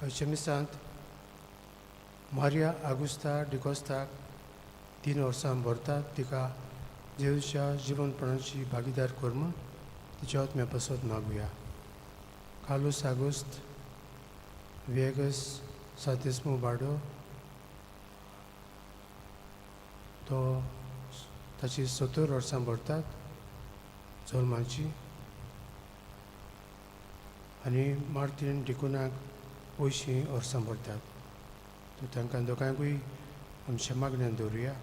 आयच्या मिसांत मारिया आगुस्ता डिकोस्ताक 3 वर्सां भरतात. तिका जेजूच्या जिवनपणाची भागीदार कर म्हूण तिच्या आत्म्या पासत मागुया. कार्लूस आगुस्त वेगस सांतिस्मो बार्डो तो ताची 70 वर्सां भरतात जल्माची आनी मार्तीन डिकुनाक 80 वर्सां भरतात. तर तांकां दोगांकूय आमच्या मागण्यान दवरुया.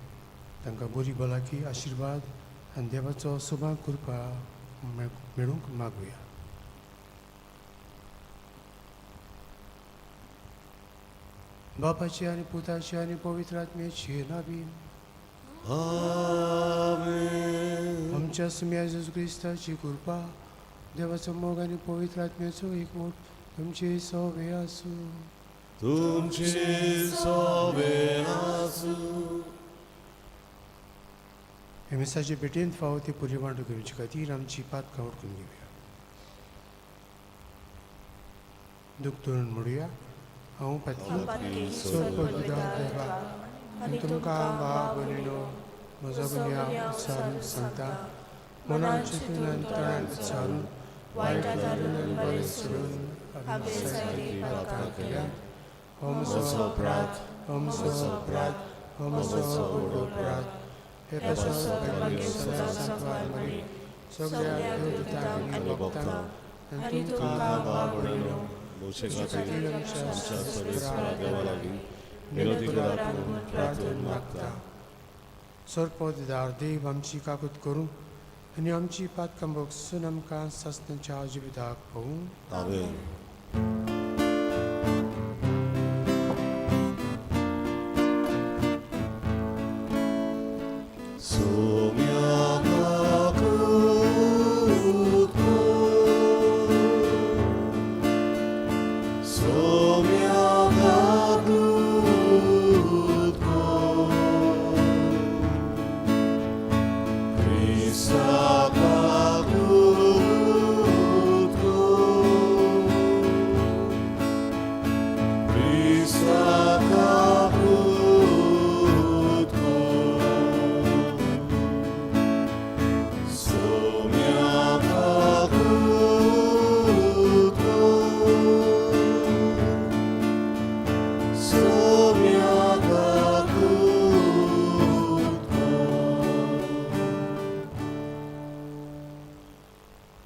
तांकां बरी भलायकी, आशिर्वाद आनी देवाचो सुभाव कृपा मेळूंक मागुया. बापाची आनी पुताची आनी पवित्र आत्म्याची नावी. आमेन. आमच्या सुम्या जेजू क्रिस्ताची कृपा, देवाचो मोग आनी पवित्र आत्म्याचो एकवट तुमचे सवे आसूं. तुमचे सवे आसूं. हे मिसाचे भेटेंत फावो ती पुरी वांटो घेवचे खातीर आमची पातकां उडकून घेवया. दुख धरून म्हणुया, हांव पातकी सर्वपवित्र देवा आनी तुमकां भाव भयणीनो म्हजो गुन्यांव उच्चारून सांगता. मनान चिंतून आनी तणान उच्चारून वायट धरून आनी बरें सोडून हांवें सारकी पातकां केल्या. हो म्हजो अपराध, हो म्हजो अपराध, हो म्हजो व्हडलो अपराध. हे पासत सदां सांतवार मरी सगळ्या देवदूतांक आनी भक्तांक आनी तुमकां भाव भयणीनो म्हजे खातीर आमच्या सर्वेस्परा देवा लागीं विनोदी करात म्हूण प्रार्थना मागता. सर्पदार देव आमची काकूत करूं आनी आमची पातकां भोगसून आमकां सासणाच्या जिविताक पळोवं. आमेन.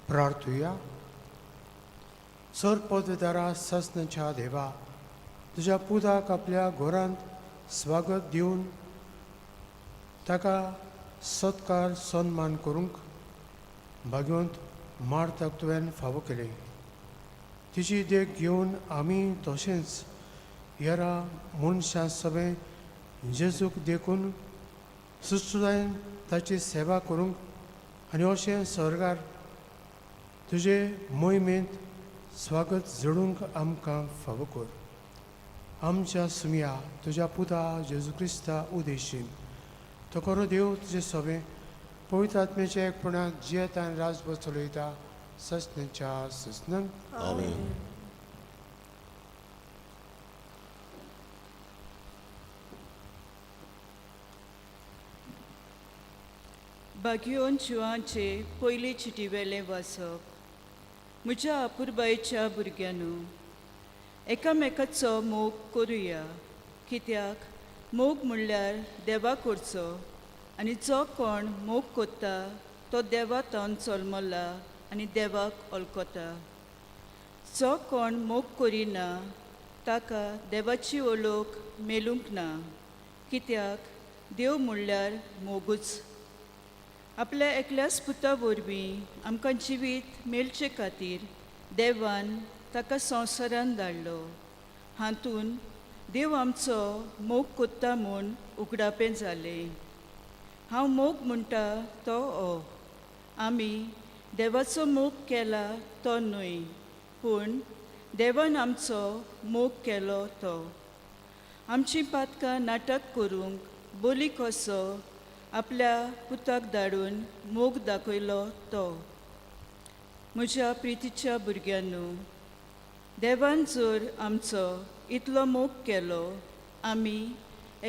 प्रार्थुया. सर्पदारा सासणाच्या देवा, तुज्या पुताक आपल्या घरांत स्वागत दिवन ताका सत्कार सन्मान करूंक भाग्यवंत मार्ताक तुवें फावो केलें. तिची देख घेवन आमी तशेंच येरा मनशां सगळें जेजूक देखून सुस्तुतायेन ताची सेवा करूंक आनी अशें सर्गार तुजे मोहिमेंत स्वागत जोडूंक आमकां फावो कर. आमच्या सुमया तुज्या पुता जेजू क्रिस्ता उदेशीन तो खरो देव तुजे सगळें पवित्र आत्म्याच्या एकपणांत जियेता आनी राजभर चलयता ससनाच्या ससनान. आमेन. बागयोन जिवांचे पयले चिटीवेलें वाचप. म्हज्या अपुरबायेच्या भुरग्यांनो, एकामेकाचो मोग करुया, कित्याक मोग म्हणल्यार देवा करचो आनी जो कोण मोग करता तो देवा तावन जल्मला आनी देवाक वळखता. जो कोण मोग करिना ताका देवाची वळख मेळूंक ना, कित्याक देव म्हणल्यार मोगूच. आपल्या एकल्याच पुता वरवीं आमकां जिवीत मेळचे खातीर देवान ताका संवसारान धाडलो. हातून देव आमचो मोग कोत्ता म्हूण उगडापें जालें. हांव मोग म्हणटा तो ओ आमी देवाचो मोग केला तो न्हय, पूण देवान आमचो मोग केलो तो. आमचीं पातकां नाटक करूंक बोली कसो आपल्या पुताक धाडून मोग दाखयलो तो. म्हज्या प्रितीच्या भुरग्यांनो, देवान जर आमचो इतलो मोग केलो, आमी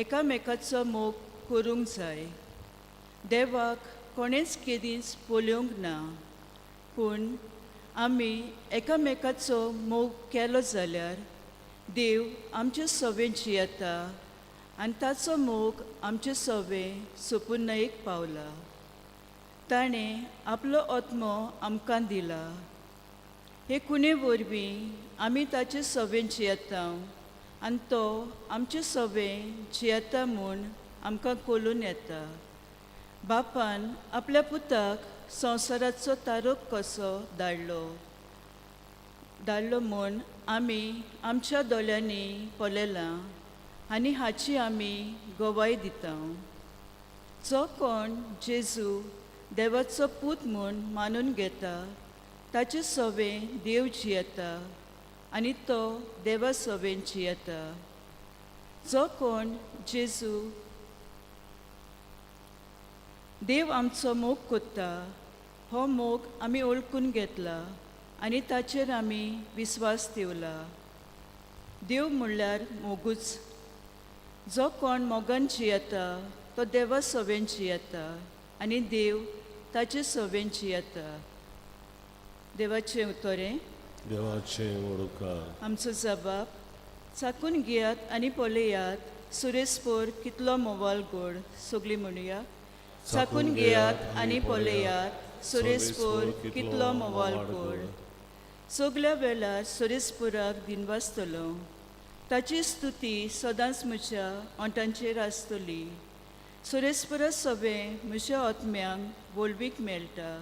एकामेकाचो मोग करूंक जाय. देवाक कोणेंच केदींच पळोवंक ना, पूण आमी एकामेकाचो मोग केलो जाल्यार देव आमचे सवें जियेता आनी ताचो मोग आमचे सवें सोपुर्णयेक पावला. ताणें आपलो आत्मो आमकां दिला. हे खुणे वरवीं आमी ताचे सवें जियेता आनी तो आमचे सवें जियेता म्हूण आमकां कळून येता. बापान आपल्या पुताक संवसाराचो तारोक कसो धाडलो धाडलो म्हूण आमी आमच्या दोळ्यांनी पळयलां आनी हाची आमी गवाय दिता. जो कोण जेजू देवाचो पूत म्हूण मानून घेता ताचे सवें देव जियेता आनी तो देवा सवें जियेता. जो कोण जेजू देव आमचो मोग कोत्ता, हो मोग आमी वळखून घेतला आनी ताचेर आमी विस्वास दिवला. देव म्हणल्यार मोगूच. जो कोण मोगान जियेता तो देवा सवें जियेता आनी देव ताचे सवें जियेता. देवाचें उतरें. देवाचें वडुकार. आमचो जबाब चाकून घेयात आनी पळयात सुरेशपूर कितलो मोवाल गोड. सगळीं म्हणुया, चाकून घेयात आनी पळयात सुरेशपूर कितलो मोवाल गोड. सगल्या वेळार सुरेशपुराक दिनवासतलो, ताची स्तुती सदांच म्हज्या ओंठांचेर आसतली. सुरेशपुरा सवें म्हज्या आत्म्यांक वळवीक मेळटा.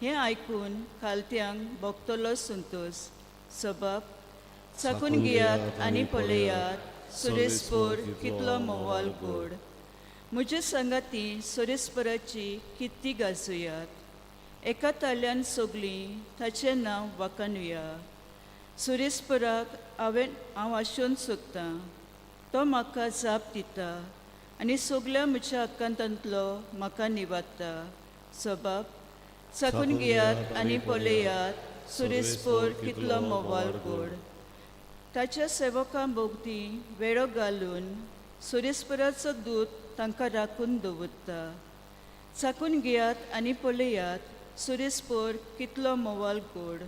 हें आयकून खालत्यांक भोगतलो संतोश. सबाब चाकून घेयात आनी पळयात सुरेशपूर कितलो मोवाल गोड. म्हजे संगाती सुरेशपुराची कित्ती गाजोयात. एका ताल्यान सगळीं ताचें नांव वाखाणुया. सुरेशपुराक हांव आशोवन सोदतां, तो म्हाका जाप दिता आनी सगल्या म्हज्या आकांतांतलो म्हाका निवारता. सबाब चाकून घेयात आनी पळयात सुरेशपूर कितलो मोवाल गोड. ताच्या सेवकां भोंवती वेळो घालून सुरेशपुराचो दूत तांकां राखून दवरता. चाकून घेयात आनी पळयात सुरेशपूर कितलो मोवाल गोड.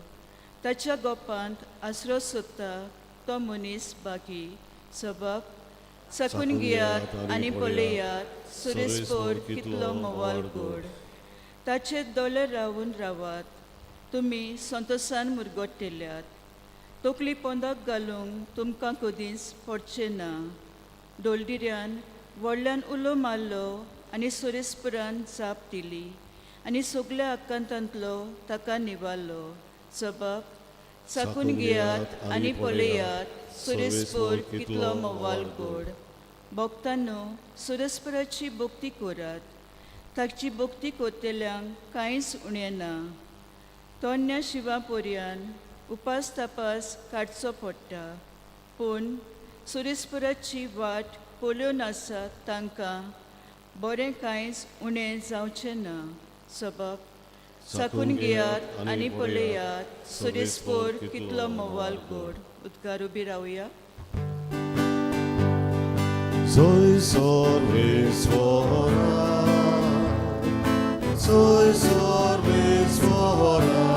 ताच्या गोपांत आसरो सोदता तो मनीस बागी. सबाब चाकून घेयात आनी पळयात सुरेशपूर कितलो मोवाल गोड. ताचे दोळे रावून रावात, तुमी संतोसान मुरगट्टेल्यात. तकली पोंदाक घालूंक तुमकां कदींच पडचें ना. डोलडिऱ्यान व्हडल्यान उलो मारलो आनी सुरेशपुरान जाप दिली आनी सगल्या आकांतांतलो ताका निवारलो. सबाब चाकून घेयात आनी पळयात सुरेशपूर कितलो मोवाल गोड. भक्तांनो सुरेशपुराची भक्ती करात, ताची भक्ती करतल्यांक कांयच उणें ना. तोन्न्या शिवा पोरयान उपास तपास काडचो पडटा, पूण सुरेशपुराची वाट पळोवन आसा तांकां बरें कांयच उणें जावचें ना. सबब चाकून घेयात आनी पळयात सुरेशपूर कितलो मोवाल गोड. उदकार उबी रावया. Soy sorvesvora, soy sorvesvora,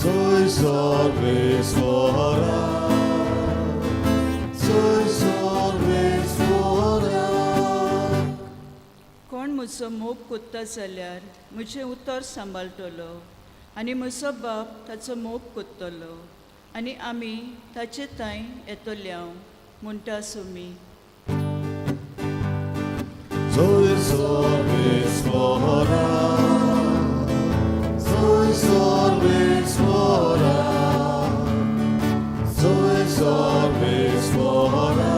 soy sorvesvora, soy sorvesvora. कोण म्हजो मोग कोत्ता जाल्यार म्हजें उतर सांबाळटलो आनी म्हजो बाप ताचो मोग कोत्तलो आनी आमी ताचे थंय येतले हांव म्हणटा Sumi. Soy sorvesvora, soy sorvesvora, soy sorvesvora,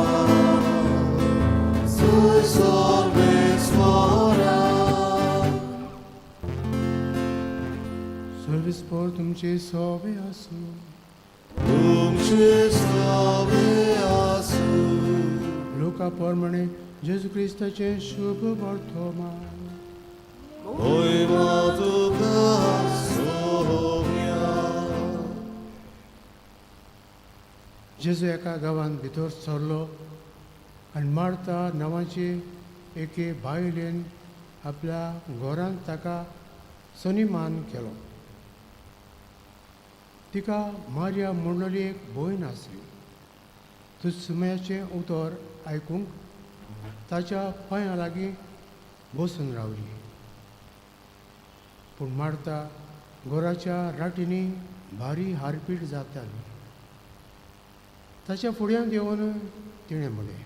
soy sorvesvora. सर्विसपोर तुमची सोबे आसूं. तुमचे सावे आसूं. लोका प्रमाणे जेजू क्रिस्ताचें शुभ वर्तमान. होय तुका सोम्या. जेजू एका गांवांत भितर सरलो आनी मार्ता नांवाची एके बायलेन आपल्या घरांत ताका सनिमान केलो. तिका मारिया म्हणलेली एक भयण आसली. तुस्मयाचें उतर आयकूंक ताच्या पांयां लागीं बसून रावली. पूण मार्ता घराच्या राटींनी भारी हारपीट जाताली. ताच्या फुड्यांत येवन तिणें म्हणलें,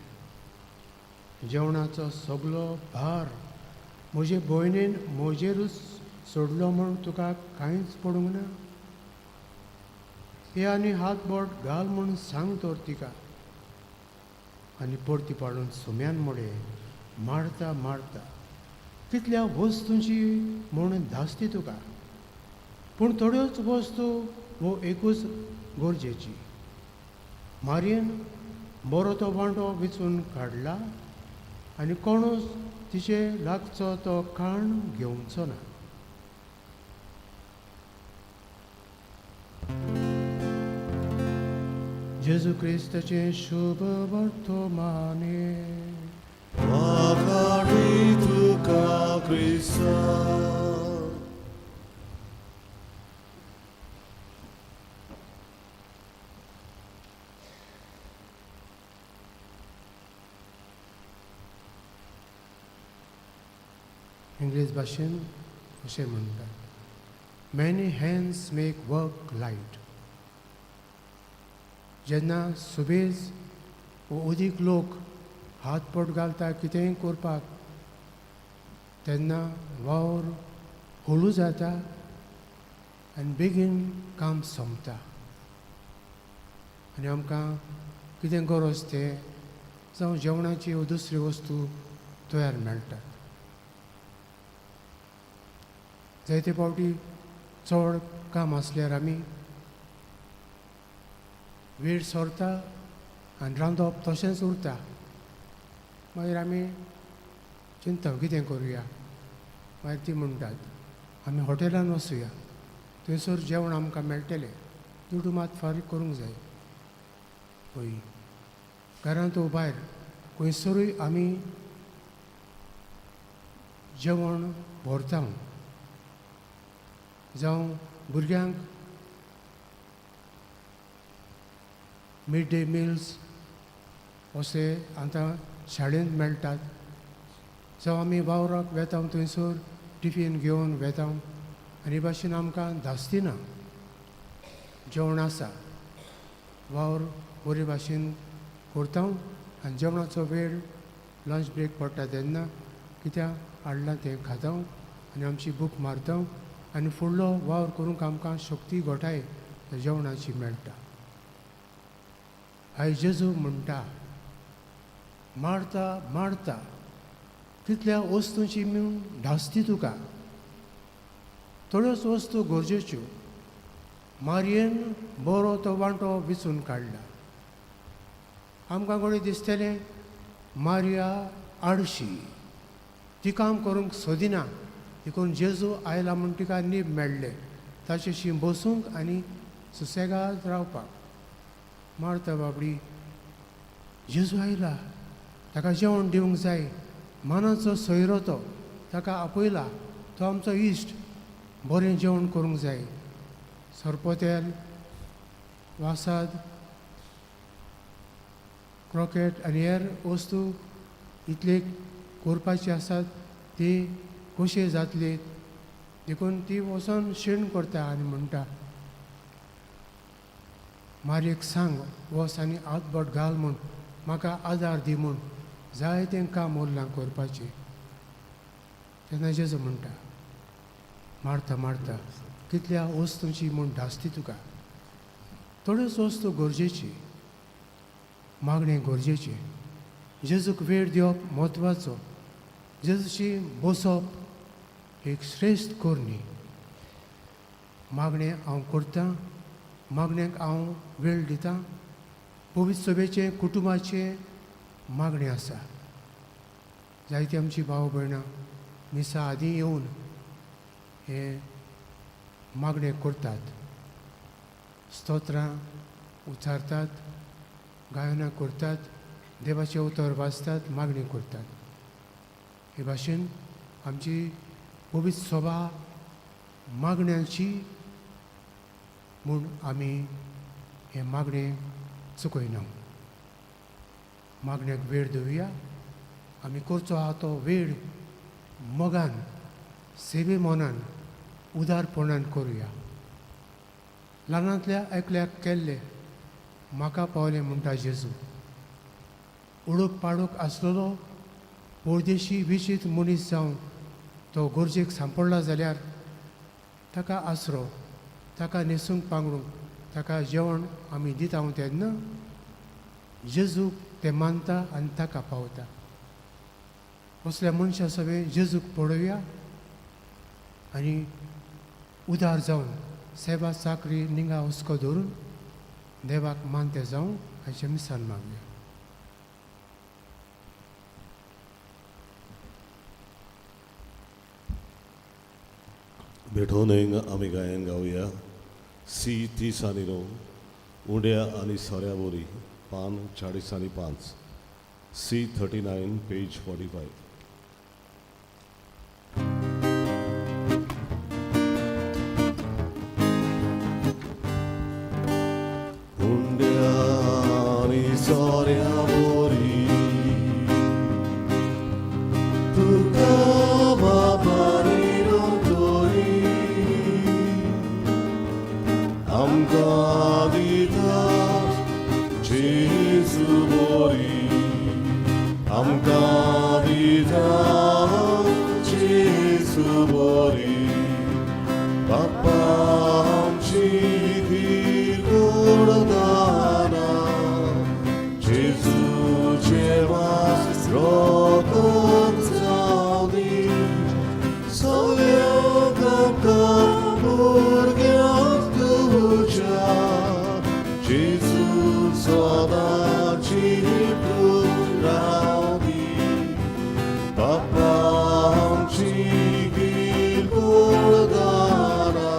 जेवणाचो सगलो भार म्हजे भयणीन म्हजेरूच सोडलो म्हूण तुका कांयच पडूंक ना? हे आनी हात बोट घाल म्हूण सांग तर तिका. आनी परती पाडून सुम्यान म्हणलें, मारता मारता कितल्या वस्तूंची म्हूण धास्ती तुका, पूण थोड्योच वस्तू वो एकूच गरजेची. मारयेन बरो तो वांटो विचून काडला आनी कोणूच तिचे लागचो तो खाण घेवचो ना. जेजू क्रिस्ताचें शुभ वर्तमाने. वाखाणी तुका क्रिस्ता. इंग्लीश भाशेन अशें म्हणटात, many hands make work light. जेन्ना सुबेज वो अदीक लोक हात पोट घालता कितेंय करपाक तेन्ना वावर हळू जाता आनी बेगीन काम सोंपता आनी आमकां कितें गरज तें जावं जेवणाची वो दुसरी वस्तू तयार मेळटात. जायते फावटी चड काम आसल्यार आमी वेळ सरता आनी रांदप तशेंच उरता. मागीर आमी चिंतता कितें करुया. मागीर ती म्हणटात आमी हॉटेलान वचुया, थंयसर जेवण आमकां मेळटलें, दुडू मात फारीक करूंक जाय. पळय घरांत वो भायर खंयसरूय आमी जेवण व्हरता. जावं भुरग्यांक मिड डे मिल्स अशे आतां शाळेंत मेळटात. जावं आमी वावराक वेता थंयसर टिफीन घेवन वेता आनी भाशेन आमकां धास्ती ना, जेवण आसा, वावर बरे भाशेन करता आनी जेवणाचो वेळ लंच ब्रेक पडटा तेन्ना कित्याक हाडलां तें खाता आनी आमची भूक मारता आनी फुडलो वावर करूंक आमकां शक्ती घोटाय जेवणाची मेळटा. आयज जेजू म्हणटा, मारता मारता कितल्या वस्तूंची म्हूण धास्ती तुका, थोड्योच वस्तू गरजेच्यो. मारयेन बरो तो वांटो विचून काडला. आमकां घडये दिसतलें मारिया आडशी, ती काम करूंक सोदिना, देखून जेजू आयला म्हूण तिका नीब मेळ्ळें ताचेशी बसूंक आनी सुसेगाद रावपाक. मारता बाबडी, जेजू आयला, ताका जेवण दिवंक जाय, मानाचो सोयरो तो, ताका आपयला, तो आमचो इश्ट, बरें जेवण करूंक जाय. सरपोतेल, वासाद, क्रोकेट आनी हेर वस्तू इतले करपाची आसात ती कशी जातली, देखून ती वचोन शीण करता आनी म्हणटा, मारयेक सांग वच आनी हात बोट घाल म्हूण, म्हाका आदार दी म्हूण, जाय तें काम उरलां करपाचें. तेन्ना जेजू म्हणटा, मारता मारता कितल्या वस्तूंची म्हूण धास्ती तुका, थोड्योच वस्तू गरजेची, मागणें गरजेचें. जेजूक वेळ दिवप म्हत्वाचो, जेजूशी बसप एक श्रेश्ठ करणी. मागणें हांव करतां, मागण्याक हांव वेळ दितां. पवित्र सभेचें कुटुंबाचें मागणें आसा. जायती आमची भाव भयणां मिसा आदीं येवन हें मागणें करतात, स्तोत्रां उच्चारतात, गायनां करतात, देवाचें उतर वाचतात, मागणी करतात. हे भाशेन आमची पवित्र सभा मागण्यांची म्हूण आमी हें मागणें चुकयना. मागण्याक वेळ दिवया. आमी करचो आहा तो वेळ मोगान, सेवे मनान, उदारपणान करुया. ल्हानांतल्या एकल्याक केल्लें म्हाका पावलें म्हणटा जेजू. उडूक पाडूक आसलेलो परदेशी विशीत मनीस जावन तो गरजेक सांपडला जाल्यार ताका आसरो, ताका न्हेसूंक पांगरूंक, ताका जेवण आमी दिता तेन्ना जेजूक ते मानता आनी ताका पावता. असल्या मनशा सगळें जेजूक पळोवया आनी उदार जावन सेवा चाकरी निंगा हुस्को धरून देवाक मानते जावं हाचें मिसान मागया. भेटोवन आमी गायन गावया सी 30 आनी 9 उंड्या आनी सोऱ्या बोरी पान 40 आनी 5 सी 39 पेज 45. उंड्या आनी सोऱ्या बोरी तुका बाबा तोरी आमकां दिता जेजू बोरी आमकां दिता जेजू बोरी बापा आमची गोडदाना जेजूचे वास रोगत जावं दी सगळ्यांक आमकां भुरग्यांक तुज्या जेजू सदांची रावं दी बापा आमची गोडदाना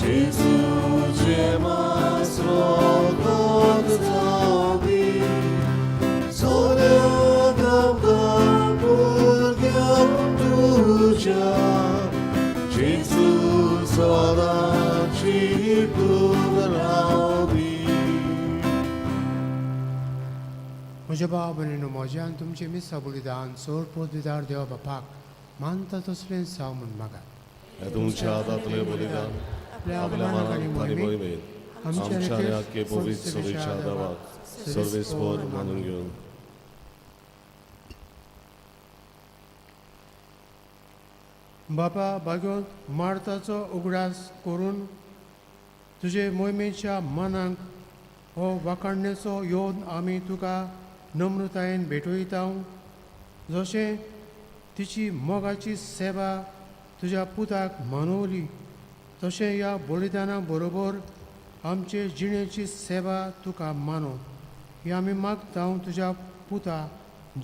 जेजूचे मास रोगत जावं दी सगळ्यांक आमकां भुरग्यांक तुज्या जेजू सदांची रावं दी. म्हज्या भाव भयणीनो, म्हज्या आनी तुमचें मिसां बलिदान सोड पोदविदार देवा बापाक मानता तसलें जावं म्हूण मागात. हे तुमच्या हातांतले बलिदान आपल्या आपल्या मनाक आनी मनाक आनी मोहिमेक मोहिमेक आमच्या आमच्या आनी ह्या के पवित्र सभेच्या देवाक सर्वेस्पर मानून घेवन बापा बागोत मार्ताचो उगडास करून तुजे मोहिमेच्या मनाक हो वाखाणण्याचो येवन आमी तुका नम्रतायेन भेटयता. जशें तिची मोगाची सेवा तुज्या पुताक मानवली तशें ह्या बलिदाना बरोबर आमचे जिणेची सेवा तुका मानो. ही आमी मागता तुज्या पुता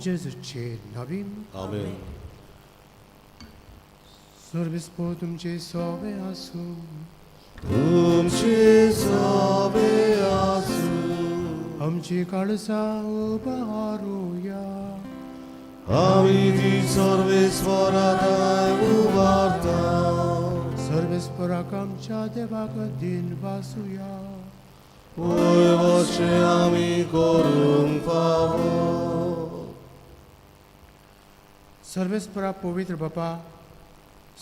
जेजूचे नवीन. आमेन. सर्वेस्पर तुमचे सोवे आसूं. तुमचे सोबे आसूं. आमची काळसां उबारुया. आमी ती सर्वेस्परा उबारता. सर्वेस्पराक आमच्या देवाक दिन वासुया. वय वशे आमी करूंक फावो. सर्वेस्परा पवित्र बापा,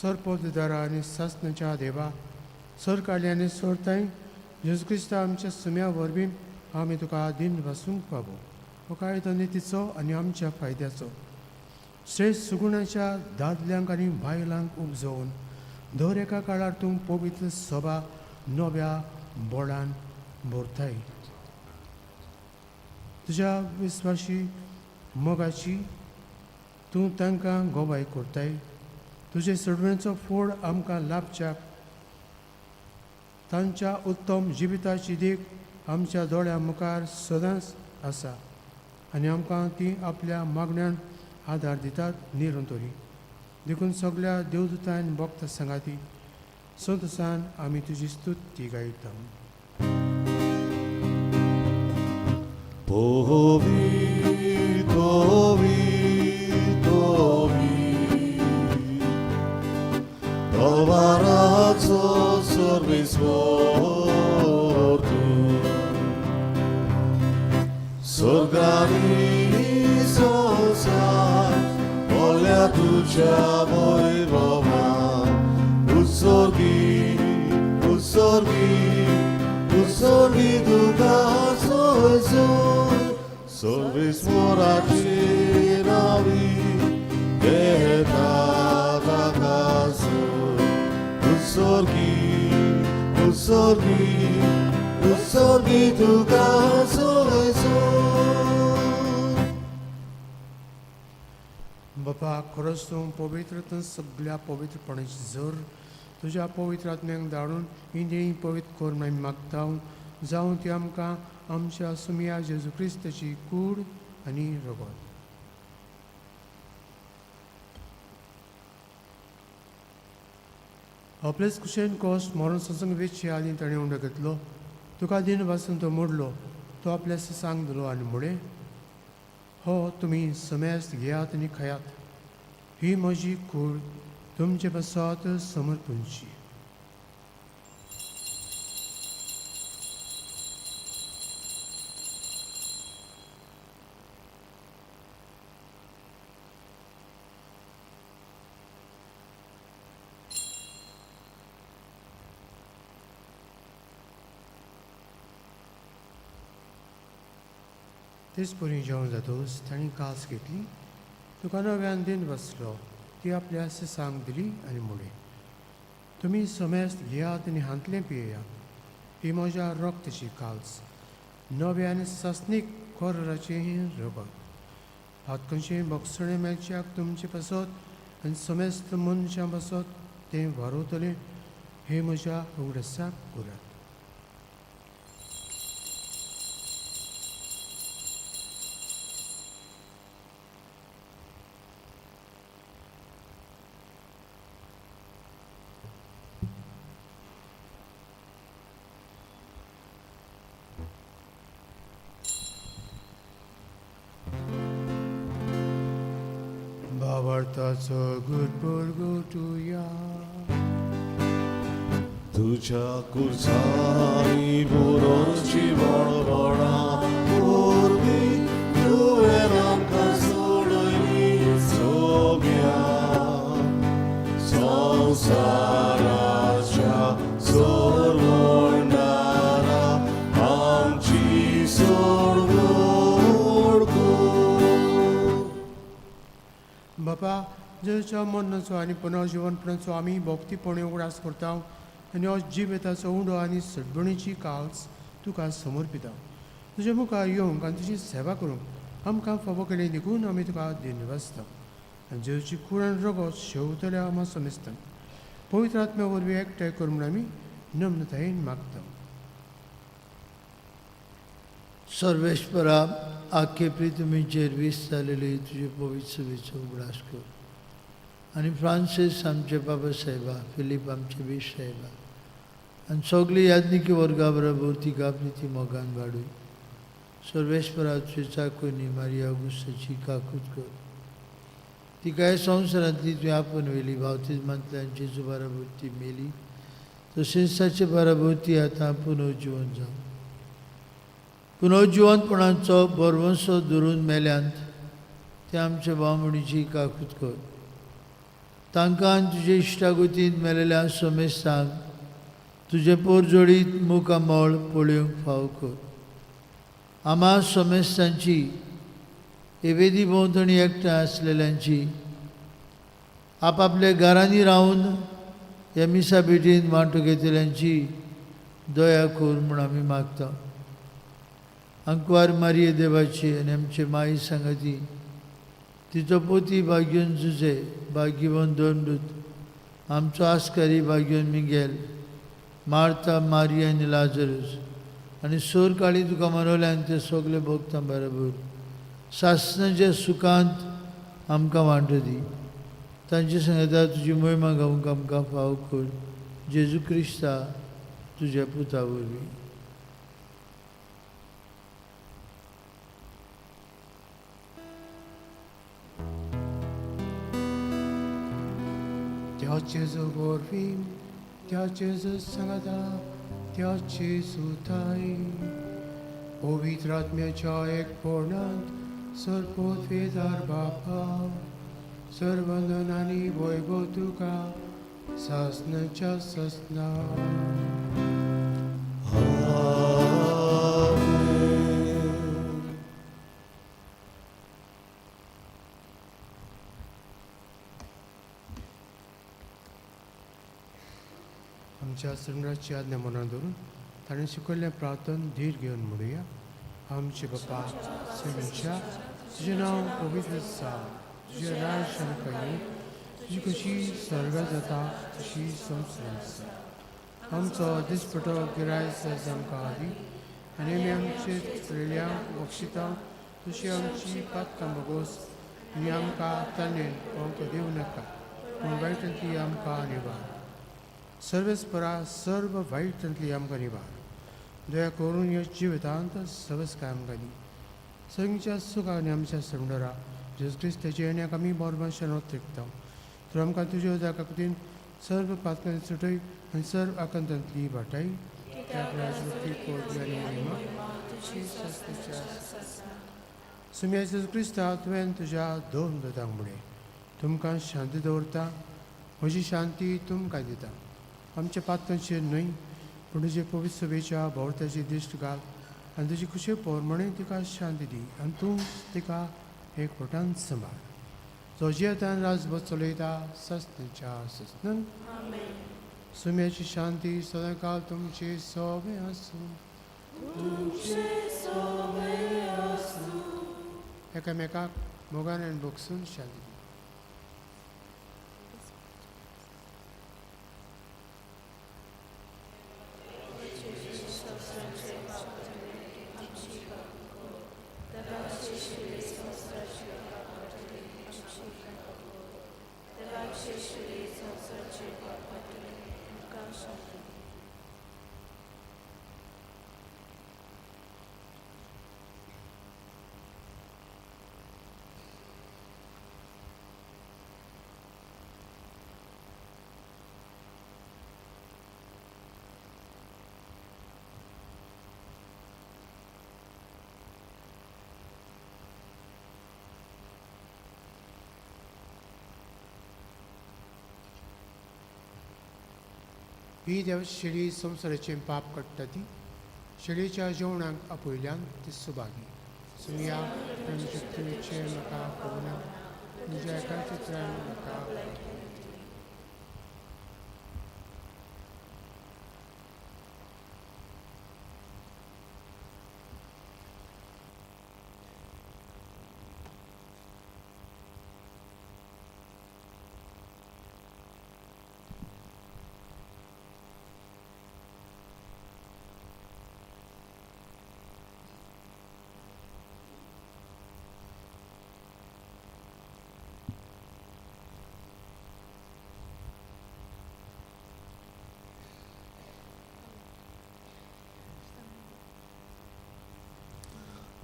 सरपोतदारा आनी सासणाच्या देवा, सर काडले आनी सोडताय जेजू क्रिस्ता आमच्या सुम्या वरवीं आमी तुका दिन वासूंक पावो. हो कायदो नितीचो आनी आमच्या फायद्याचो श्रेश्ठ सुगुणाच्या दादल्यांक आनी बायलांक उपजोवन दर एका काळार तूं पवित्र सभा नव्या बोळान भरताय. तुज्या विस्वाशी मोगाची तूं तांकां गोवाय करताय. तुजे सोडण्याचो फोड आमकां लाभच्याक तांच्या उत्तम जिविताची देख आमच्या दोळ्या मुखार सदांच आसा आनी आमकां ती आपल्या मागण्यान आदार दितात निरंतरी. देखून सगळ्या देवदूतान भक्त सांगाती संतोसान आमी तुजी स्तुती गायता. पवी तोवी तोवी तवाराचो सर्वेस्वर तूं स्वर्गानी संवसार भरल्या तुज्या वैभवान उत्सर्गी उत्सर्गी उत्सर्गी तुका सोय सोय सर्वेस्वराची नावी घेता ताका सोय उत्सर्गी उत्सर्गी उत्सर्गी तुका सोय सोय. बापा खरोच तूं पवित्र तूं सगळ्या पवित्रपणाची जर तुज्या पवित्र आत्म्याक धाडून ही देणी पवित्र कर म्हूण आमी मागता. जावं ती आमकां आमच्या सुमया जेजू क्रिस्ताची कूड आनी रगत. आपलेच कुशेन कोस मरण सत्संग वेचचे आदी ताणें उंडो घेतलो, तुका दिन वासून तो मोडलो, तो आपल्या सांग दिलो आनी म्हळें, हो तुमी समेस्त घेयात आनी खायात, ही म्हजी कूड तुमचे पासत समर्पणची. तेच परी जेवण जातकच तांणी कास घेतली, तुका नव्यान दिन बसलो, ती आपल्या सांग दिली आनी म्हळें, तुमी समेस्त घेयात आनी हांतलें पियेयात, ही म्हज्या रक्ताची काल्स, नव्या आनी सासणीक कोराचें रगत. हातकशें भोगसणें मेळच्याक तुमचे पासत आनी समेस्त मनशां पासत तें वारवतलें, हें म्हज्या उगडासाक करात. भावार्थाचो गुटपुरगुटुया. तुज्या कुर्सांनी पुरोची बळबळा वरवीं तुवें आमकां सोडयली सोम्या संवसाराच्या सोडवणारा आमची सोडवण कर. बापा, जेजूच्या मरणाचो आनी पुनर्जिवनपणाचो आमी भक्तीपणे उगडास करता आनी हो जिविताचो उंडो आनी सडबणीची काल्स तुका समर्पिता. तुज्या मुखार येवंक आनी तुजी सेवा करूंक आमकां फावो केली देखून आमी तुका धन्यवाद. आनी जेजूची कूड आनी रगत शेवतल्या आमा समेस्तांक पवित्र आत्म्या वरवीं एकठांय कर म्हूण आमी नम्रतायेन मागता. सर्वेश्वरा, आखे प्रितमीचेर वीस जालेली तुजे पवित्र सभेचो उगडास कर आनी फ्रांसीस आमचे बाबा साहेबा, फिलीप आमचे बीश साहेबा आनी सगळी याज्ञिकी वर्गा बरोबर तिका प्रिती मोगान वाडूय. सर्वेश्वरा, तुजे चाकोनी मारिया ऑगुस्ताची काकूत कर, तिका ह्या संवसारांतली तुवें आपोवन व्हेली, बावतिज्मांतल्यान जेजू बराबर ती मेली, तशेंच ताचे बराबर ती आतां पुनर्जिवन जावं. पुनर्जिवनपणाचो भरवंसो धरून मेल्यांत ते आमच्या भावणीची काकूत कर, तांकां आनी तुजे इश्टागतींत मेलेल्या समेस्तांक तुजें पोरजोडीत मुखामळ पळोवंक फावो कर. आमा समेस्तांची एवेदी भोंवतणी एकठांय आसलेल्यांची आपापल्या घरांनी रावन ह्या मिसा भेटीन वांटो घेतल्यांची दया कर म्हूण आमी मागता. अंकवार मारिये देवाची आनी आमचे माई सांगाती, तिचो पोती भाग्योन जुजे, भाग्यवन दोंडूत, आमचो आस्कारी भाग्योन मिगेल, मार्ता, मारिया आनी लाजरस आनी सोर काळी तुका मनोवल्यान ते सगळे भोगता बरोबर सासणाच्या सुखांत आमकां वांटो दी. तांचे सांगता तुजी मोहिमा गावंक आमकां फावो कर, जेजू क्रिस्ता तुज्या पुता वरवीं. त्या जेजू वरवीं, त्या जेजू सांगाता, त्या जेजू ठांय, पवित्र आत्म्याच्या एकपणांत सर्वोत्वेदार बापा, सर्वंदन आनी वैभव तुका सासणाच्या सासणा. आमेन. आमच्या सम्राटची आज्ञा मनात धरून ताणें शिकयल्लें प्रार्थन धीर घेवन म्हणुया. आमचे बापा सेवेच्या, तुजें नांव पवित्र जावं, तुजें राज्य आमकां येवं, तुजी खुशी स्वर्गात जाता तशी संवसारांत जावं. आमचो दिसपटो गिरायक आयज आमकां दी, आनी आमी आमचे चुकलेल्यांक बक्षिता तशी आमची पातकां भोगोस, आनी आमकां ताणें पळोवंक दिवं नाका, पूण वायटांतली आमकां निवार. सर्वेस्परा सर्व वायटांतली आमकां निवार. दया करून ह्या जिवितांत सवस्काय आमकां दी. सगळ्यांच्या सुखा आनी आमच्या सरंडरा जेजू क्रिस्ताच्या येण्याक आमी बोरभाशेन रिगता. तर आमकां तुज्या उदका खातीर सर्व पातकांनी सुटय आनी सर्व आकांतांतली वाटाय. त्या राजवटी पदवी आनी महिमा तुजी सासणाच्या. सुम्या जेजू क्रिस्ता, तुवें तुज्या दोन दुतांक म्हणलें, तुमकां शांती दवरता, म्हजी शांती तुमकां दिता. आमच्या पातकांचेर न्हय, पूण तुजे पवित्र सभेच्या भोंवताची दिश्ट घाल आनी तुजी खुशे प्रमाणे तिका शांती दी, आनी तूं तिका एकवटान सांबाळ, जो जियेतान राजभर चलयता सासणाच्या सासणाक. सुम्याची शांती सदांकाल तुमचे सोबे आसूं. एकामेकाक मोगान आनी भोगसून शांती दी. ही देव शेळी संवसाराचें पाप काडटा ती शेळीच्या जेवणाक आपयल्यान ती सुभागी. सुमया प्रेमशक्तीचें म्हाका पळोवना, तुज्या एका चित्रान म्हाका.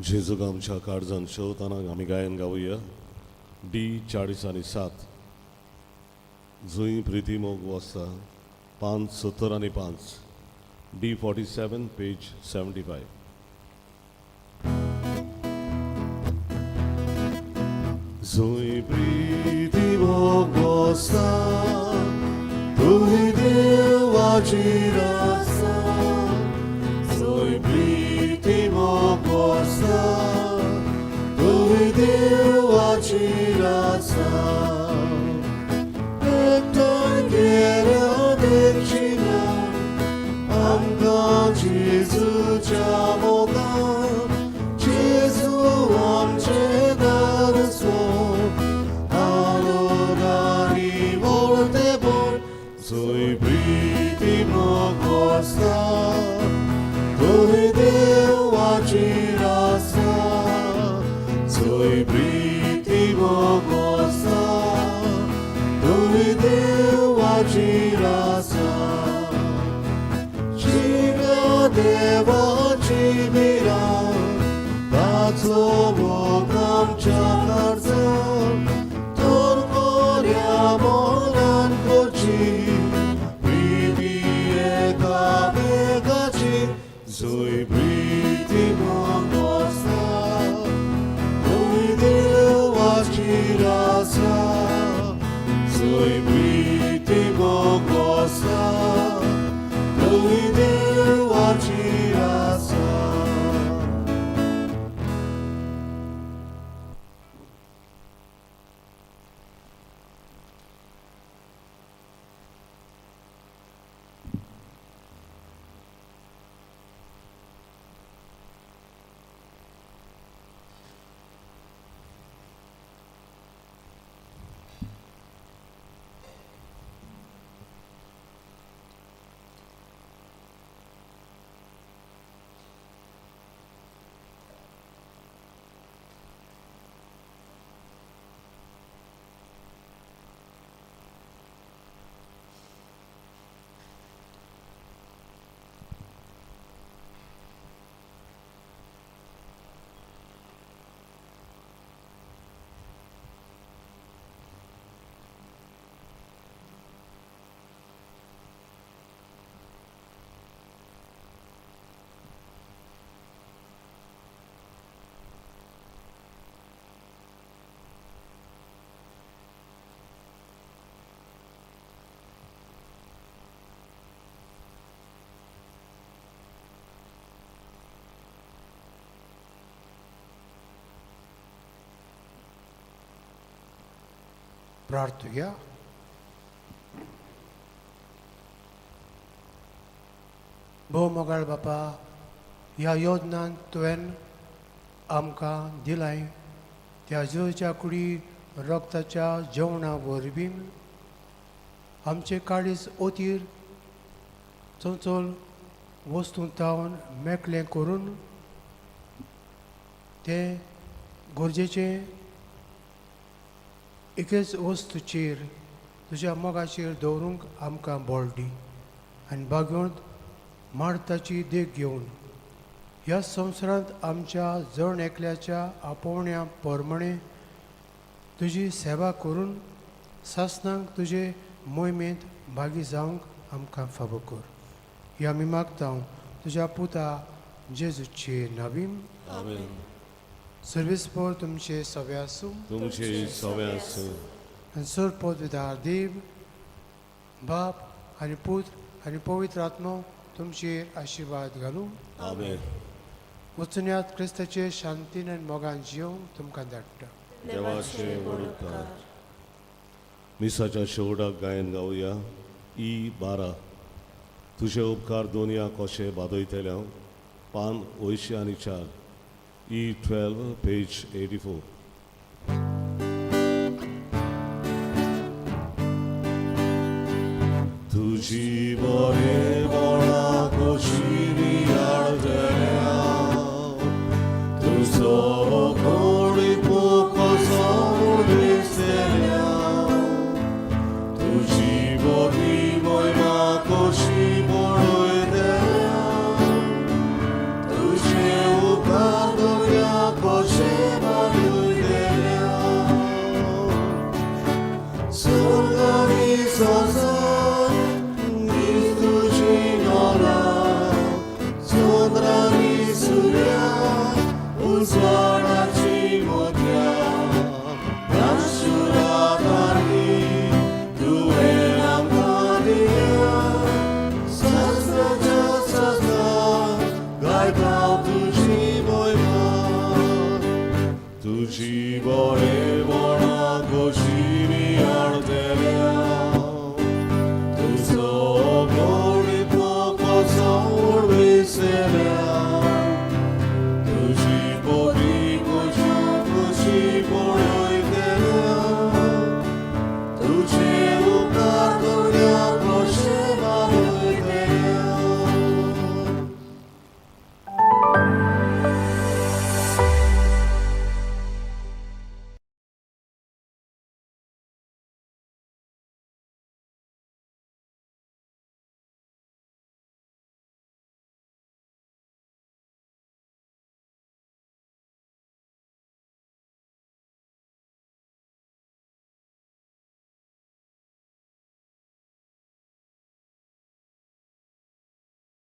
जेजूक आमच्या काळजान शेवताना आमी गायन गावया डी 47, जुंय प्रिती मोग वसता, पान 75, डी 47, पेज 75. जुंय प्रिती मोग वसता, थंय देवाची आसा. जुंय प्रिती मोग वसता, थंय देवाची आसा. एकठांय केल्या देखिना आमकां जेजूच्या मोगान. जेजू आमचें दारसो, आनंद आनी व्हडलेपण. जंय प्रिती मोग आसता, थंय देवाची आसा. जंय प्रिती मोग आसता, थंय देवाची आसा. जिव्या देवाची भिरांत, ताचो मोग आमच्या काळजांत, तर बऱ्या मनान करची. प्रार्थुया. भोव मोगाळ बापा, ह्या योजनान तुवें आमकां दिलाय त्या जेजूच्या कुडी रक्ताच्या जेवणा वरवीं आमचे काळीज ओतीर चंचल वस्तू तावन मेकळें करून तें गरजेचें एकेच वस्तूचेर तुज्या मोगाचेर दवरूंक आमकां बळ दी आनी बागोवंत मार्ताची देख घेवन ह्या संवसारांत आमच्या जण एकल्याच्या आपोवण्या प्रमाणे तुजी सेवा करून सासणाक तुजे मोहिमेंत भागी जावंक आमकां फावो कर. ही आमी मागता तुज्या पुता जेजूचे नावीम. आमेन. सर्वेस्पर तुमचे सवे आसूं. तुमचे सवे आसूं. आनी सर पदवीदार देव बाप आनी पूत आनी पवित्र आत्मो तुमचेर आशिर्वाद घालूं. आमेन. वचुन्यात क्रिस्ताचे शांतीन आनी मोगान जियोवंक तुमकां धाडटा. देवाचे व्हड उपकार. मिसाच्या शेवटाक गायन गावया ई 12. तुजे उपकार दोनया कशे बादयतले हांव, पान 84, ई 12 पेज 84. तुजी बरेपणा कशी नियाळटलें हांव, तुजो कोणी कसो म्हूण दिसतलें हांव, तुजी बरी मोयमा कशी पळयतलें हांव, तुजे उपकार दर्या कशे बादयतलें हांव. स्वर्गानी संवसार तुजी नोरा, चंद्रानी सुर्या उजवाडाची मोत्या, रातुरातानी तुवें आमकां दिल्या, शास्त्राच्या शास्त्रां गायता तुजी मोहिमा. तुजी बरेपणा